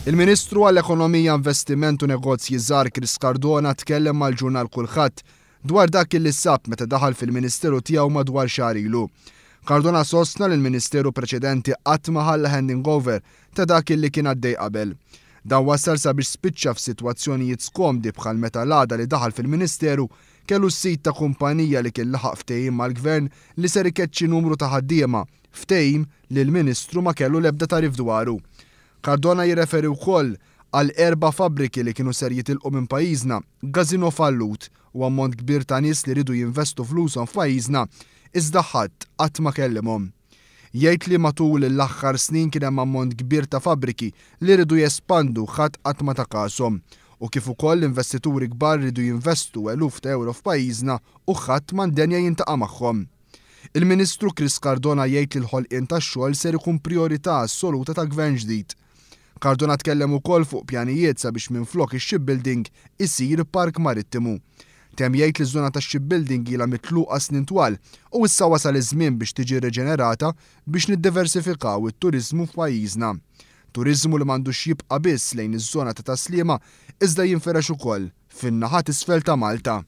Il-Ministru għall-Ekonomija, Investiment u Negozji Żgħar Chris Cardona tkellem mal-ġurnal Kullħadd dwar dak li sab meta daħal fil-Ministeru tiegħu madwar xahar ilu. Cardona sostna li l-Ministeru preċedenti qatt ma ħalla handing over ta' dak li kien għaddej qabel. Dan wassal sabiex spiċċa f'sitwazzjonijiet skomdi bħal meta l-għada li daħal fil-Ministeru kellu s-sid ta' kumpanija li kien laħaq ftehim mal-Gvern li ser ikeċċi numru ta' ħaddiema, ftehim li l-Ministru ma kellu l-ebda tagħrif dwaru. Cardona jirreferi wkoll għal erba' fabbriki li kienu ser jitilqu minn pajjiżna, gazino fallut u ammont kbir ta' nies li riedu jinvestu flushom f'pajjiżna iżda ħadd qatt ma kellimhom. Jgħid li matul l-aħħar snin kien hemm ammont kbir ta' fabbriki li riedu jespandu ħadd qatt ma ta kashom u kif ukoll investituri kbar riedu jinvestu eluf ta' ewro f'pajjiżna u ħadd ma ndenja jiltaqa' magħhom. Il-Ministru Chris Cardona jgħid li l-ħolqien tax-xogħol ser ikun priorità assoluta ta' gvern ġdid. Cardona tkellem ukoll fuq pjanijiet sabiex minflok ix-shipbuilding isir park marittimu. Temm jgħid li ż-żona tax-shipbuilding ilha mitluqa snin twal u issa wasal iż-żmien biex tiġi riġenerata biex niddiversifikaw it-turiżmu f'pajjiżna. Turiżmu li m'għandux jibqa' biss lejn iż-żona ta' Tas-Sliema iżda jinfirex ukoll fin-naħa t'isfel ta' Malta.